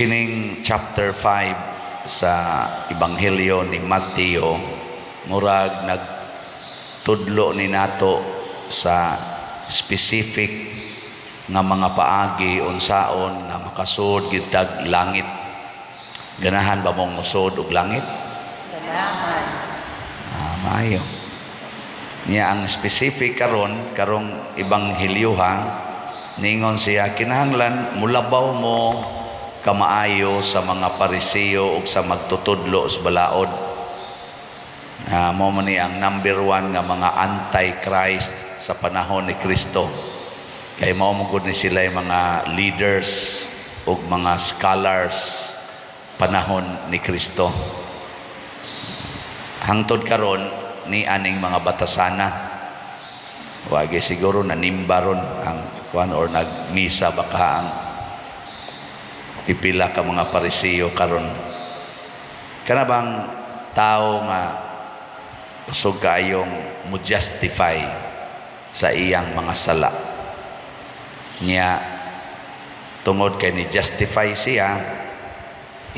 Kining chapter 5 sa Ebanghelyo ni Mateo, murag nagtudlo ni nato sa specific nga mga paagi unsaon nga makasud gyud tag langit. Ganahan ba mong musod og langit? Ganahan. Ah, maayo. Niya ang specific karon, karong ebanghelyoha, ningon siya kinahanglan mulabaw mo kamaayo sa mga Pariseo ug sa magtutudlo sa balaod. Ah, mao man ni ang number one nga mga anti-Christ sa panahon ni Kristo. Kay mao man gud ni sila yung mga leaders ug mga scholars panahon ni Kristo. Hangtod karon ni aning mga batasana. Wagi siguro nanimba ron ang kuan or nagmisa baka ang pipila ka mga Pariseo karon. Kana bang tao nga kusog kaayong mo justify sa iyang mga sala? Niya tungod kay ni justify siya,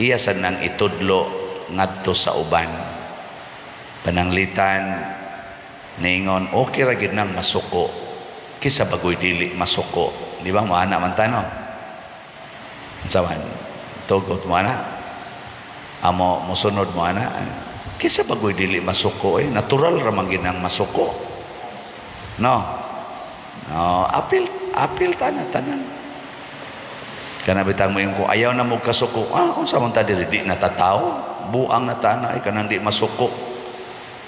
iya sa nang itudlo ngadto sa uban. Pananglitan niingon, okay ra gyud nang masuko kisa bagoy dili masuko. Di ba moana man ta, no? Unsa man tugot mo ana? Amo mosunod mo ana? Kisa bagoy dili masuko eh, natural ra man gyud nang masuko. No? No, apil apil tanan tanan. Kana bitang mo ko ayaw na mo kasuko. Ah, unsa man ta diri, di natatao? Buang na tana ay kanang di masuko.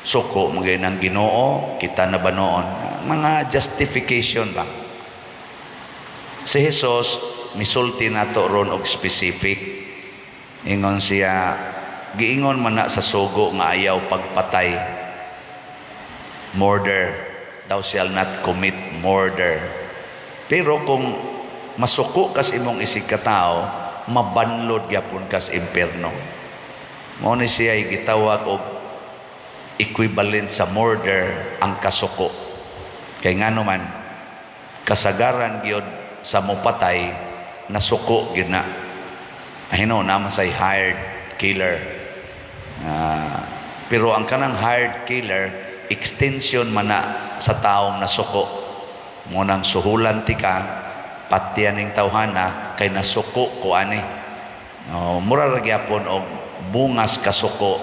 Suko man gyud ng Ginoo, kita na ba noon? Mga justification ba? Si Jesus misulti nato ron og specific. Ingon siya, giingon man na sa sugo nga ayaw pagpatay. Murder. Thou shall not commit murder. Pero kung masuko kas imong isig katao, mabanlod gyapon kas impierno. Mao ni siya gitawag og equivalent sa murder ang kasuko. Kay ngano man, kasagaran gyud sa mopatay nasuko gyud na. Ahino naman say hired killer. Ah, pero ang kanang hired killer, extension man na sa taong nasuko. Mo nang suhulan ti ka, patyan ning tawhana kay nasuko ko ani. No, mura ra gyapon og bungas kasuko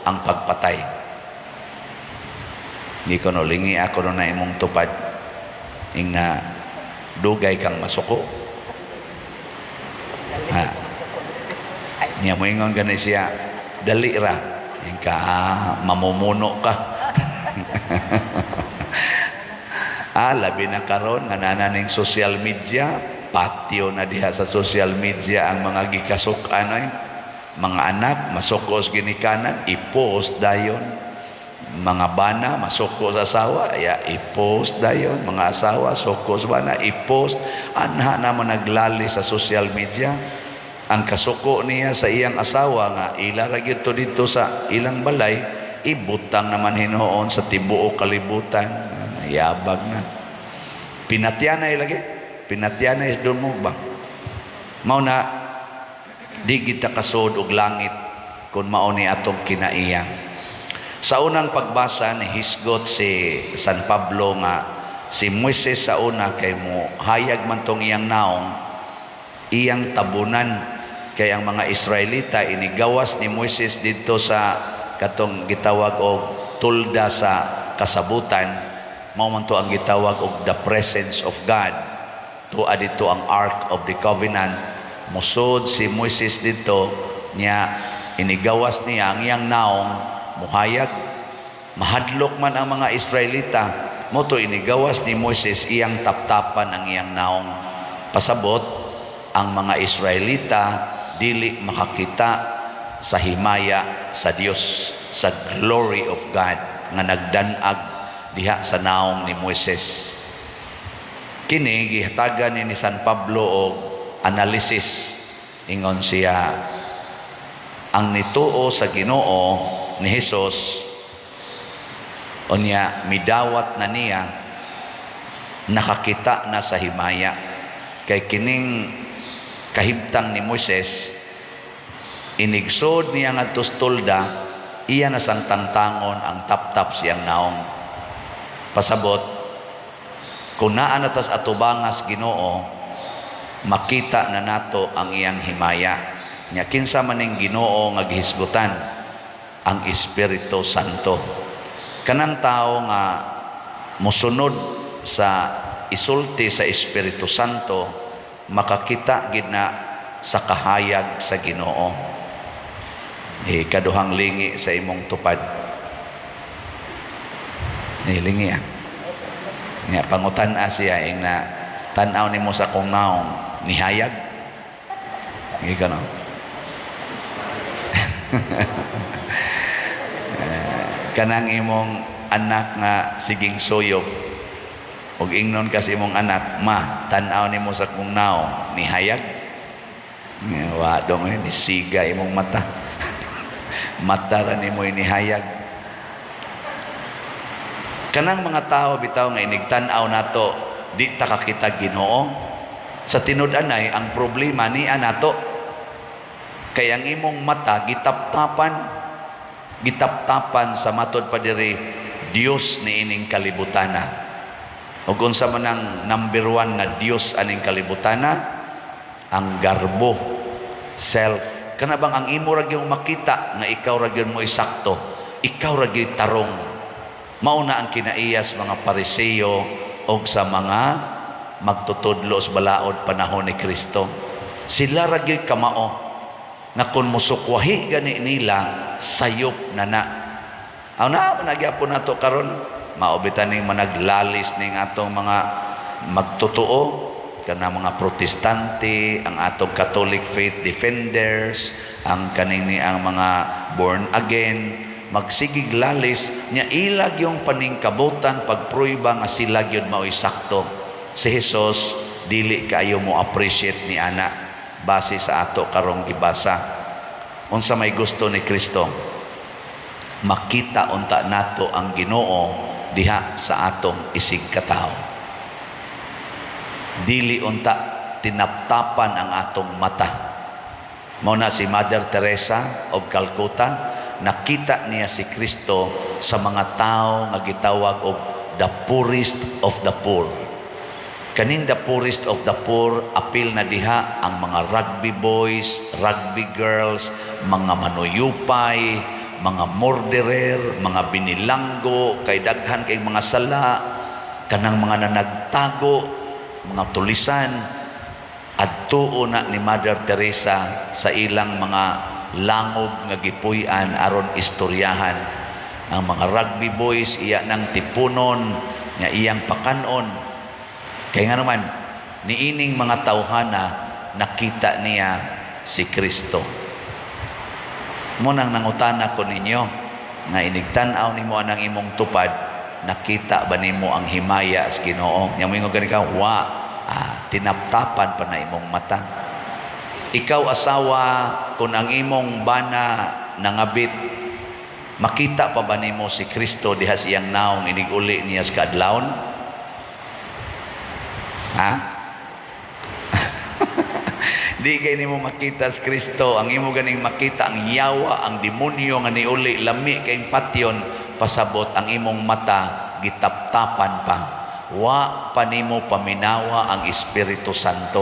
ang pagpatay. Di ko no lingi ako no na imong tupad. Ing na dugay kang masuko. Ha. Niya moingon gani siya, dali ra. Ing ka, ah, mamumuno ka. Ah, labi na karon nga naa ning social media, patio na diha sa social media ang mga gikasuk-an ay. Mga anak masuko sa ginikanan, i-post dayon. Mga bana masuko sa asawa, ya i-post dayon. Mga asawa suko sa bana, i-post. Anha na mo naglali sa social media. Ang kasuko niya sa iyang asawa nga ila ra gyud to didto sa ilang balay, ibutang naman hinuon sa tibuok kalibutan. Yabag na. Pinatyanay lagi. Pinatyanay doon mo ba? Mao na di kita kasud og langit kung mao ni atong kinaiya. Sa unang pagbasa ni hisgot si San Pablo nga si Moises sa una kay mo hayag man tong iyang naong, iyang tabunan, kay ang mga Israelita inigawas ni Moises didto sa katong gitawag og tolda sa kasabutan. Mao man to ang gitawag og the presence of God. Tuwa dito ang Ark of the Covenant. Musod si Moises didto niya, inigawas niya ang iyang naong, muhayag. Mahadlok man ang mga Israelita mo to, inigawas ni Moises, iyang taptapan ang iyang naong, pasabot ang mga Israelita dili makakita sa himaya sa Dios, sa glory of God nga nagdanag diha sa naong ni Moises. Kini gihatagan ni San Pablo og analysis. Ingon siya, ang nituo sa Ginoo ni Hesus unya midawat na niya, nakakita na sa himaya, kay kining kahimtang ni Moises. Inigsod niya ngadto sa tolda, iya na sang tangtangon ang taptap siyang naong. Pasabot, kung naa na tas atubangas Ginoo, makita na nato ang iyang himaya. Nya kinsa man ning Ginoo nga gihisgutan? Ang Espiritu Santo. Kanang tao nga mosunod sa isulti sa Espiritu Santo, makakita gid na sa kahayag sa Ginoo. Eh, kaduhang lingi sa imong tupad. Ni lingi ah. Nga pangutan-a siya ing na tan-aw nimo sa akong naong, nihayag. Hindi ka, no? Kanang imong anak nga siging suyop ug ingnon kasi imong anak, "Ma, tan-aw nimo sa akong naong, nihayag." Nga, wa dong eh, nisiga imong mata. Mata ra nimo nihayag. Kanang mga tao bitaw nga inigtan-aw nato, di ta kakita Ginoo. Sa tinud-anay, ang problema niya nato. Kay ang imong mata gitaptapan, gitaptapan sa, matod pa diri, Dios niining kalibutana. Ug unsa man ang number one nga Dios aning kalibutana? Ang garbo, self. Kana bang ang imo ra gyud makita nga ikaw ra gyud mo isakto, ikaw ra gyud tarong. Mao na ang kinaiyas mga Pariseo og sa mga magtutudlo sa balaod panahon ni Kristo. Sila ra gyud kamao nga kung musukwahi gani nila, sayop na na. Aw na nagyapon nato karon, mao bitan ning managlalis ning atong mga magtotoo kana mga Protestante, ang atong Catholic faith defenders, ang kaning ni ang mga born again, magsigig lalis nya ilag yung paningkabutan pagpruiba nga sila gyud mao'y sakto. Si Jesus dili kaayo mo appreciate ni ana base sa ato karong gibasa. Unsa may gusto ni Kristo? Makita unta nato ang Ginoo diha sa atong isig katawo. Dili unta tinaptapan ang atong mata. Mao na si Mother Teresa of Calcutta, nakita niya si Kristo sa mga tao nga gitawag og the poorest of the poor. Kaning the poorest of the poor, apil na diha ang mga rugby boys, rugby girls, mga manuyupay, mga murderer, mga binilanggo, kay daghan kay mga sala, kanang mga nanagtago, mga tulisan. Adtuo na ni Mother Teresa sa ilang mga langob nga gipuy-an aron istoryahan. Ang mga rugby boys, iya nang tipunon nga iyang pakanon. Kay nga naman, niining mga tawhana nakita niya si Kristo. Mao nang nangutana ko ninyo nga inigtan-aw nimo anang imong tupad, nakita ba nimo ang himaya sa Ginoo? Nya moingon gani ka, "Wa." Ah, tinaptapan pa na imong mata. Ikaw asawa, kung ang imong bana nangabit, makita pa ba nimo si Kristo diha sa iyang naong inig-uli niya sa kaadlawon? Ha? Di kay nimo makita si Kristo, ang imo ganing makita ang yawa, ang demonyo nga niuli, lami kay patyon. Pasabot, ang imong mata gitaptapan pa. Wa pa nimo paminawa ang Espiritu Santo.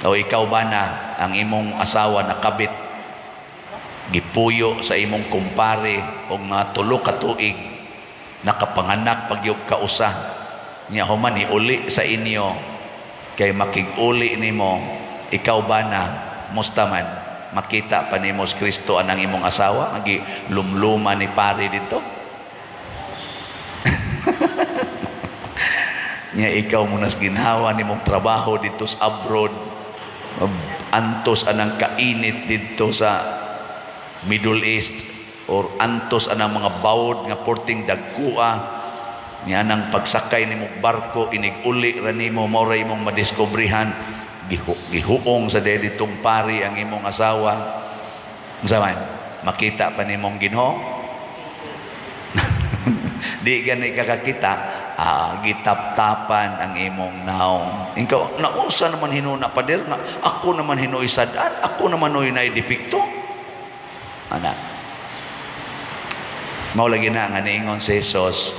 O ikaw ba na ang imong asawa nakabit, gipuyo sa imong kumpare og mga 3 ka tuig, nakapanganak pagyog kausa niya, human uli sa inyo kay makig-uli nimo, ikaw ba na, musta man, makita pa nimo si Kristo anang imong asawa agi lumluma ni pare dito niya? Ikaw mo nas ginhawa nimong trabaho dito sa abroad, antos anang kainit dito sa Middle East or antos anang mga bawod nga porting dagkua niya, nang pagsakay nimo barko, inig-uli ra nimo, mao ra imong madiskubrihan gihuong sa ditong pari ang imong asawa. Unsa man, makita pa nimong Ginoo? Di gani kakakita. Ah, gitaptapan ang imong naong. Ikaw, naunsa naman hinuon na, pader, nga ako naman hinuoy sad-an, ako naman hinuoy naay depekto. Ana. Mao lagi na nga niingon si Jesus,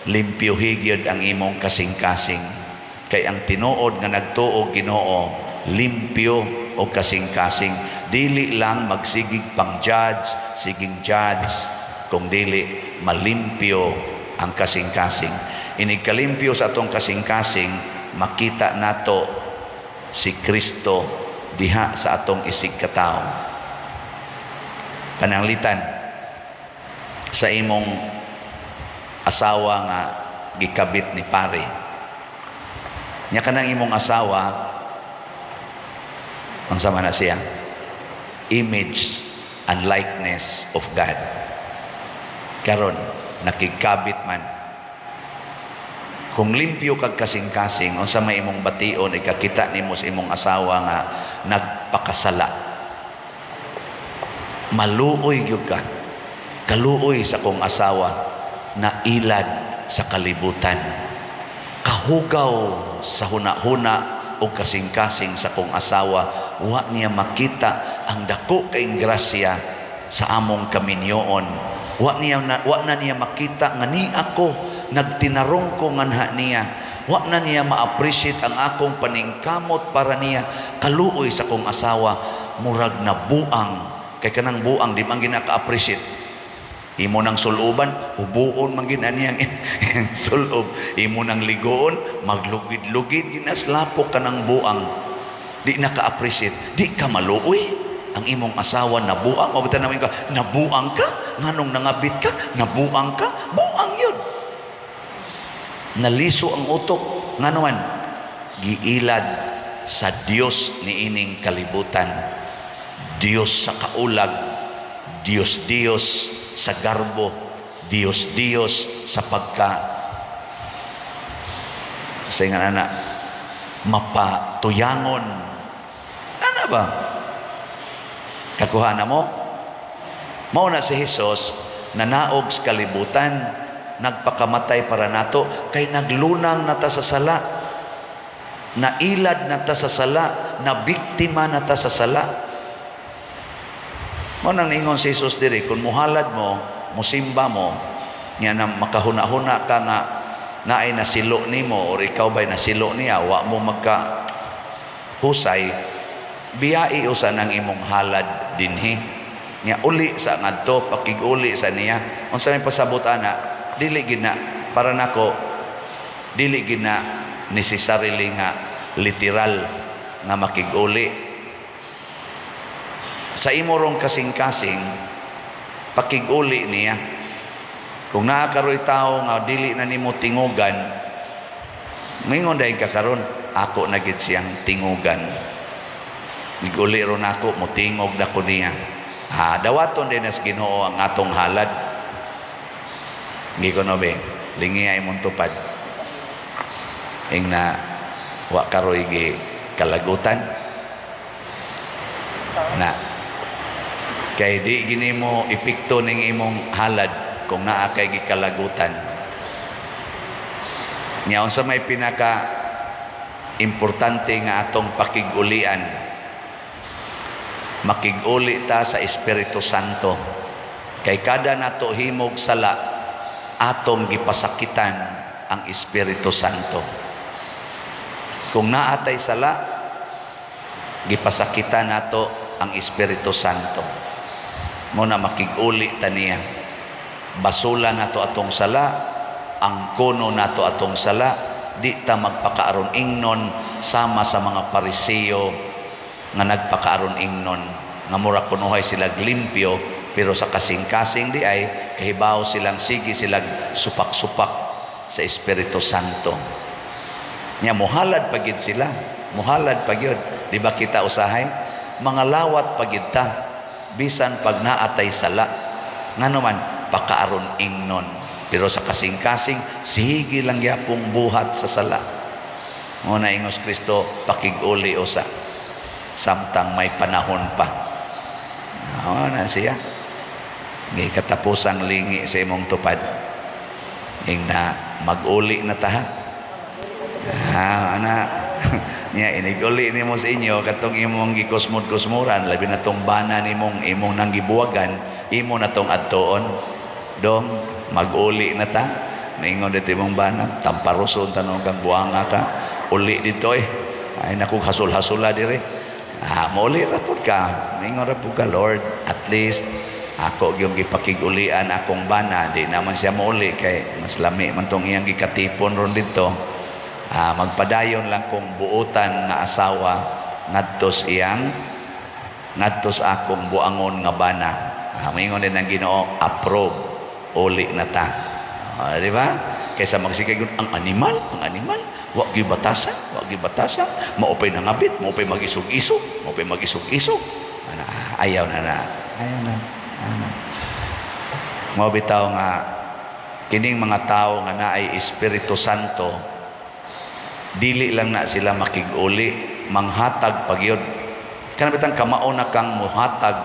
limpyuhi gyud ang imong kasing-kasing. Kay ang tinuod nga nagtuo Ginoo, limpyo og kasing-kasing. Dili lang magsigig pang judge, siging judge, kung dili malimpyo ang kasing-kasing. Inig kalimpyo sa atong kasing-kasing, makita nato si Kristo diha sa atong isig katao. Pananglitan sa imong asawa nga gikabit ni pare. Nya kanang imong asawa, unsa man na siya? Image and likeness of God. Karon nakigkabit man. Kung limpyo kag kasing-kasing, unsa may imong bation ikakita nimo sa imong asawa nga nagpakasala? Maluoy gyud ka. Kaluoy sa kong asawa na ilad sa kalibutan. Kahugaw sa huna-huna o kasing-kasing sa kong asawa, wa niya makita ang dako kay grasya sa among kaminyoon. Wa na niya makita nga ni ako nagtinarong ko nganha niya. Wa na niya ma-appreciate ang akong paningkamot para niya. Kaluoy sa kong asawa, murag na buang. Kay kanang buang di man ginaka-appreciate. Imo nang suluban, hubuon man gid niyang sulob. Imo nang ligoon, maglugid-lugid ginaslapok ka ng buang. Di na ka-appreciate, di ka maluoy. Ang imong asawa nabuang, mabutan namin ka, nabuang ka, nganong nangabit ka, nabuang ka, buang yun. Naliso ang utok, ngano man, giilad sa Dios niining kalibutan. Dios sa kaulag, Dios Dios sa garbo, Dios Dios sa pagka sa nga ana mapatuyangon. Ana ba? Kakuha na mo? Mao na si Jesus nanaog sa kalibutan, nagpakamatay para nato kay naglunang nata sa sala, nailad nata sa sala, na biktima nata sa sala. Mao nang niingon si Jesus diri, kung muhalad mo, musimba mo, nya na makahuna-huna ka nga naay nasilo nimo or ikaw ba'y nasilo niya, wa mo magka husay, biyai usa ng imong halad dinhi. Nya uli sa ngadto, pakig-uli sa niya. Unsa may pasabot ana? Dili gid na para nako, dili gid na necessarily nga literal nga makig-uli. Sa imo rong kasing-kasing, pakig-uli niya. Kung naa karoy tao nga dili na nimo tingugan, mingon dahil ka karon, ako na gid siyang tingugan. Miguli ron ako, mutingog na ko niya. Ah, dawaton din as Ginoo ang atong halad. Gi ko no be, lingi ay mong tupad. Ing na wa karoy gi kalagutan. Na kay di gini mo epekto ning imong halad kung naa kay gikalagutan. Nya unsa may pinaka importante nga atong pakig-ulian? Makig-uli ta sa Espiritu Santo. Kay kada nato himog sala, atong gipasakitan ang Espiritu Santo. Kung naatay sala, gipasakitan nato ang Espiritu Santo. Mo na makig-uli ta niya. Basula nato atong sala, ang kono nato atong sala, di ta magpakaaron ingnon sama sa mga Pariseo nga nagpakaaron ingnon nga mura kunuhay sila limpyo, pero sa kasing-kasing di ay kahibaw silang sige silang supak-supak sa Espiritu Santo. Nya muhalad pa gid sila, muhalad pa gyud. Di ba kita usahay mga lawat pa gid ta bisan pag naatay sala? Ngano man, pakaaron ingnon, pero sa kasing-kasing sige lang yapong buhat sa sala. Mo na ingos Kristo, pakig-uli usa samtang may panahon pa. Mao na siya. Ngay katapusang lingi sa imong tupad. Ingna mag-uli na ta. Ah, ana. Nya inig-uli nimo sa inyo katong imong gikusmod-kusmuran, labi na tong bana nimong imong nang gibuwagan, imo na tong adtuon. Dong, mag-uli na ta. Maingon dito imong bana, tamparoson tanong kang buanga ka. Uli dito eh. Ay naku, hasol-hasula dire. Ah, mauli ra pud ka. Maingon ra pud ka, "Lord, at least ako yung gipakig-ulian akong bana, di naman siya mauli kay mas lami man tong iyang gikatipon ron dito. Ah, magpadayon lang kong buotan nga asawa ngadto sa akong buangon nga bana." Ah, maingon din ang Ginoo, "Approve, uli na ta." Ah, di ba? Kaysa magsigay ang animal, wa gyud batasan, wa gyud batasan, maupay nangabit, maupay mag-isog-isog, maupay mag-isog-isog. Ana, ayaw na na. Ayaw na. Ayaw na. Mao bitaw nga kining mga tao nga naay Espiritu Santo, dili lang na sila makig-uli, manghatag pagyud. Kana bitang kamao na kang muhatag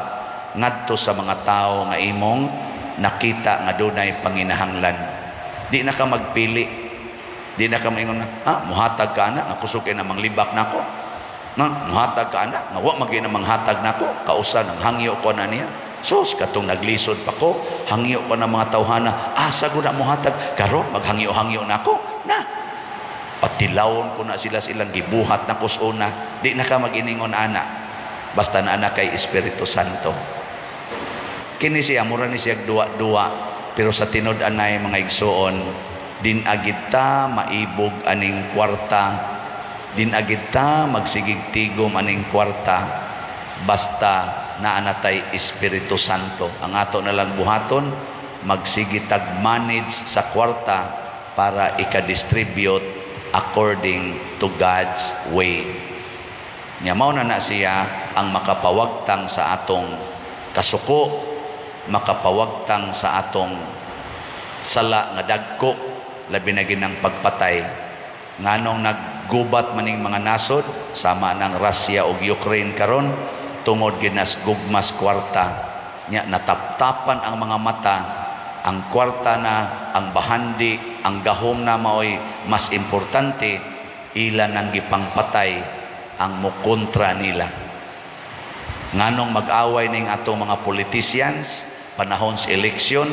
ngadto sa mga tao nga imong nakita nga dunay panginahanglan. Di na ka magpili. Di na ka maingon nga, "Ah, muhatag ka ana, nga kusog kay na manglibak nako. Na, muhatag ka ana, nga wa magyud na manghatag nako, kausa nang hangyo ko na niya. Sus, katong naglisod pa ko, hangyo ko na mga tawhana, asa ko na muhatag, karon maghangyo-hangyo nako." Na, patilawon ko na sila silang gibuhat na kusuna. Di na ka mag-iningon ana. Basta na ana kay Espiritu Santo. Kini siya, mura ni siya duwa-duwa. Pero sa tinud-anay, mga igsuon, din agid ta maibog aning kwarta, din agid ta magsigig tigom aning kwarta, basta naa na tay Espiritu Santo. Ang ato na lang buhaton, magsige tag manage sa kwarta para ika-distribute according to God's way. Nya mao na na siya ang makapawagtang sa atong kasuko, makapawagtang sa atong sala nga dagko, labi na ginang pagpatay. Nganong naggubat maning mga nasod sama ng Russia ug Ukraine karon? Tungod ginas gugmas kwarta. Nya nataptapan ang mga mata, ang kwarta na, ang bahandi, ang gahom na maoy mas importante, ila nang gipangpatay ang mukontra nila. Nganong mag-away ning atong mga politicians panahon sa eleksyon,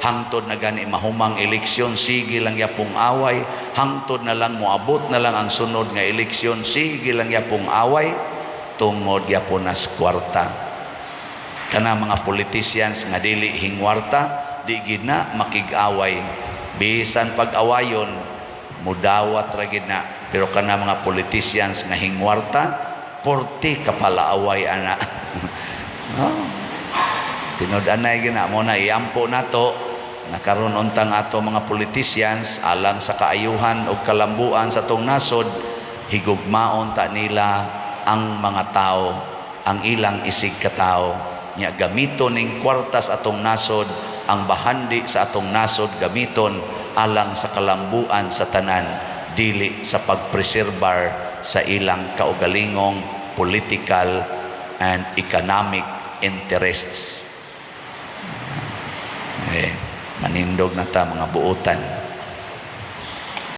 hangtod na gani mahumang eleksyon, sige lang yapong away, hangtod na lang moabot na lang ang sunod nga eleksyon, sige lang yapong away? Tungod yapon nas kwarta. Kana mga politicians nga dili hingwarta, di gid na makig-away. Bisan pag-awayon, mudawat ra gid na. Pero kana mga politicians nga hingwarta, porte kapalaaway ana. Oh. Tinud-anay gina mo na iampo nato na karon untang ato mga politicians, alang sa kaayuhan ug kalambuan sa atong nasod, higugmaon ta nila ang mga tao, ang ilang isig katao. Nya gamiton ning kwarta sa atong nasod, ang bahandi sa atong nasod, gamiton alang sa kalambuan sa tanan, dili sa pagpreserbar sa ilang kaugalingong political and economic interests. Eh, manindog na ta, mga buutan.